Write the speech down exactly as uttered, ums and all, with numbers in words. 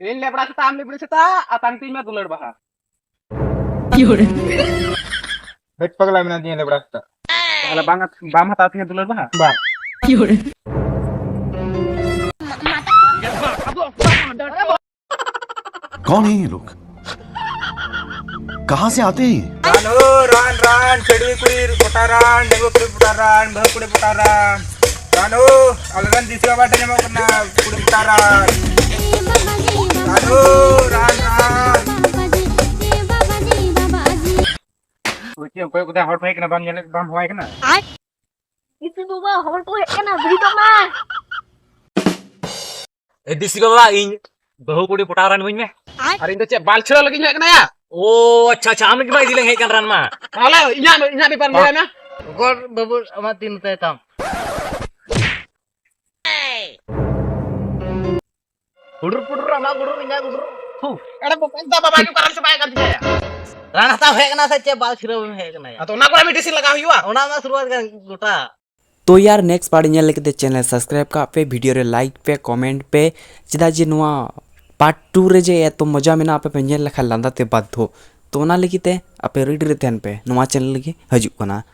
ᱤᱧ ᱞᱮᱵᱲᱟ ᱥᱮᱛᱟ, ᱟᱢ ᱞᱮᱵᱲᱟ ᱥᱮᱛᱟ, ᱟᱛᱟᱝ ᱛᱤᱧ ᱢᱮ ᱫᱩᱞᱟᱹᱲ ᱵᱟᱦᱟ᱾ ᱦᱮᱡ ᱯᱟᱜᱽᱞᱟ ᱢᱮᱱᱟᱜ ᱛᱤᱧᱟ ᱞᱮᱵᱲᱟ ᱥᱮᱛᱟ᱾ ᱛᱟᱦᱚᱞᱮ ᱵᱟᱝ ᱵᱟᱢ ᱦᱟᱛᱟᱣ ᱛᱤᱧᱟ ᱫᱩᱞᱟᱹᱲ ᱵᱟᱦᱟ? ᱵᱟᱝ᱾ कौन है ये लोग? कहां से आते हैं ये? ᱨᱟᱱ ᱦᱳ ᱨᱟᱱ ᱨᱟᱱ, ᱪᱷᱟᱹᱰᱣᱤ ᱠᱩᱲᱤ ᱯᱚᱴᱟ ᱨᱟᱱ, ᱰᱟᱺᱜᱩᱣᱟᱹ ᱠᱩᱲᱤ ᱯᱚᱴᱟ ᱨᱟᱱ, ᱵᱟᱹᱦᱩ ᱠᱩᱲᱤ ᱯᱚᱴᱟ ᱨᱟᱱ᱾ ᱨᱟᱱ ᱦᱳ, ᱟᱞᱮ ᱨᱮᱱ ᱫᱤᱥᱤ ᱵᱟᱵᱟ ᱴᱷᱮᱱ ᱧᱟᱢᱚᱜ ᱠᱟᱱᱟ ᱠᱩᱲᱤ ᱯᱚᱴᱟ ᱨᱟᱱ᱾ ᱨᱟᱱ ᱦᱳ ᱨᱟᱱ ᱨᱟᱱ᱾ ᱚᱠᱚᱭ ᱠᱚ ᱦᱚᱲ ᱠᱚ ᱦᱮᱡ ᱠᱟᱱᱟ, ᱵᱟᱢ ᱧᱮᱞᱮᱫ, ᱵᱟᱢ ᱦᱚᱦᱚᱭ ᱠᱟᱱᱟ? ᱤᱥᱤ ᱵᱟᱵᱟ, ᱦᱚᱲ ᱠᱚ ᱦᱮᱡ ᱠᱟᱱᱟ, ᱵᱤᱨᱤᱫᱚᱜ ᱢᱮ᱾ ᱮ ᱰᱤᱥᱤ ᱵᱟᱵᱟ, ᱤᱧ ᱵᱟᱹᱦᱩ ᱠᱩᱲᱤ ᱯᱚᱴᱟᱣ ᱨᱟᱱ ᱤᱢᱟᱹᱧ ᱢᱮ᱾ ᱟᱨ ᱤᱧ ᱫᱚ ᱪᱮᱫ ᱵᱟᱞ ᱪᱷᱤᱲᱟᱹᱣ ᱞᱟᱹᱜᱤᱫ ᱤᱧ ᱦᱮᱡ ᱠᱟᱱᱟ ᱭᱟ? ᱳ ᱟᱪᱪᱷᱟ ᱟᱪᱪᱷᱟ, ᱟᱢ ᱞᱟᱹᱜᱤᱫ ᱢᱟ ᱤᱫᱤ ᱞᱮ ᱦᱮᱡ ᱠᱟᱱ ᱨᱟᱱ ᱢᱟ᱾ ᱛᱟᱦᱚᱞᱮ ᱤᱧᱟᱹᱜ ᱤᱧᱟᱹᱜ ᱵᱮᱯᱟᱨ ᱞᱟᱹᱭ ᱢᱮ᱾ ᱜᱚᱰ ᱵᱟᱹᱵᱩ, ᱟᱢᱟᱜ ᱛᱤ ᱱᱚᱛᱮ ᱛᱟᱢ᱾ ᱯᱩᱰᱩᱨ ᱯᱩᱰᱩᱨ ᱟᱢᱟᱜ ᱯᱩᱰᱩᱨ ᱤᱧᱟᱹᱜ ᱯᱩᱰᱩᱨ᱾ ᱛᱷᱩ᱾ ᱮᱲᱮ ᱵᱟᱵᱟ, ᱤᱧ ᱫᱚ ᱵᱟᱵᱟ ᱧᱩ ᱠᱟᱨᱚᱱ ᱥᱮ ᱵᱟᱭ ᱠᱟᱨ ᱛᱤᱧᱟ ᱭᱟ? ᱨᱟᱱ ᱦᱟᱛᱟᱣ ᱦᱮᱡ ᱠᱟᱱᱟ ᱥᱮ ᱪᱮᱫ ᱵᱟᱞ ᱪᱷᱤᱲᱟᱹᱣ ᱮᱢ ᱦᱮᱡ ᱠᱟᱱᱟ ᱭᱟ? ᱟᱫᱚ ᱚᱱᱟ ᱠᱚᱨᱮ ᱢᱤᱫᱴᱤᱡ ᱥᱤ ᱞᱟᱜᱟᱣ ᱦᱩᱭᱩᱜᱼᱟ᱾ ᱚᱱᱟ ᱢᱟ ᱥᱩᱨᱩᱣᱟᱛ ᱠᱟᱱ ᱜᱚᱴᱟ᱾ तो यार, ᱱᱮᱠᱥᱴ ᱯᱟᱨᱴ ᱧᱮᱞ ᱞᱟᱹᱜᱤᱫ ᱛᱮ ᱪᱮᱱᱮᱞ ᱥᱟᱵᱥᱠᱨᱟᱭᱤᱵ ᱠᱟᱜ ᱯᱮ, ᱵᱷᱤᱰᱤᱭᱳ ᱨᱮ ᱞᱟᱭᱤᱠ ᱯᱮ, ᱠᱚᱢᱮᱱᱴ ᱯᱮ, ᱪᱮᱫᱟᱜ ᱡᱮ ᱱᱚᱣᱟ ᱯᱟᱨᱴ ᱴᱩ ᱨᱮ ᱡᱮ ᱮᱛᱚ ᱢᱚᱡᱟ ᱢᱮᱱᱟᱜᱼᱟ, ᱟᱯᱮ ᱯᱮ ᱧᱮᱞ ᱞᱮᱠᱷᱟᱱ ᱞᱟᱸᱫᱟ ᱛᱮ ᱵᱟᱫᱽᱫᱷᱚ᱾ ᱛᱚ ᱚᱱᱟ ᱞᱟᱹᱜᱤᱫ ᱛᱮ ᱟᱯᱮ ᱨᱮᱰᱤ ᱨᱮ ᱛᱟᱦᱮᱱ ᱯᱮ, ᱱᱚᱣᱟ ᱪᱮᱱᱮᱞ ᱜᱮ ᱦᱤᱡᱩᱜ ᱠᱟᱱᱟ᱾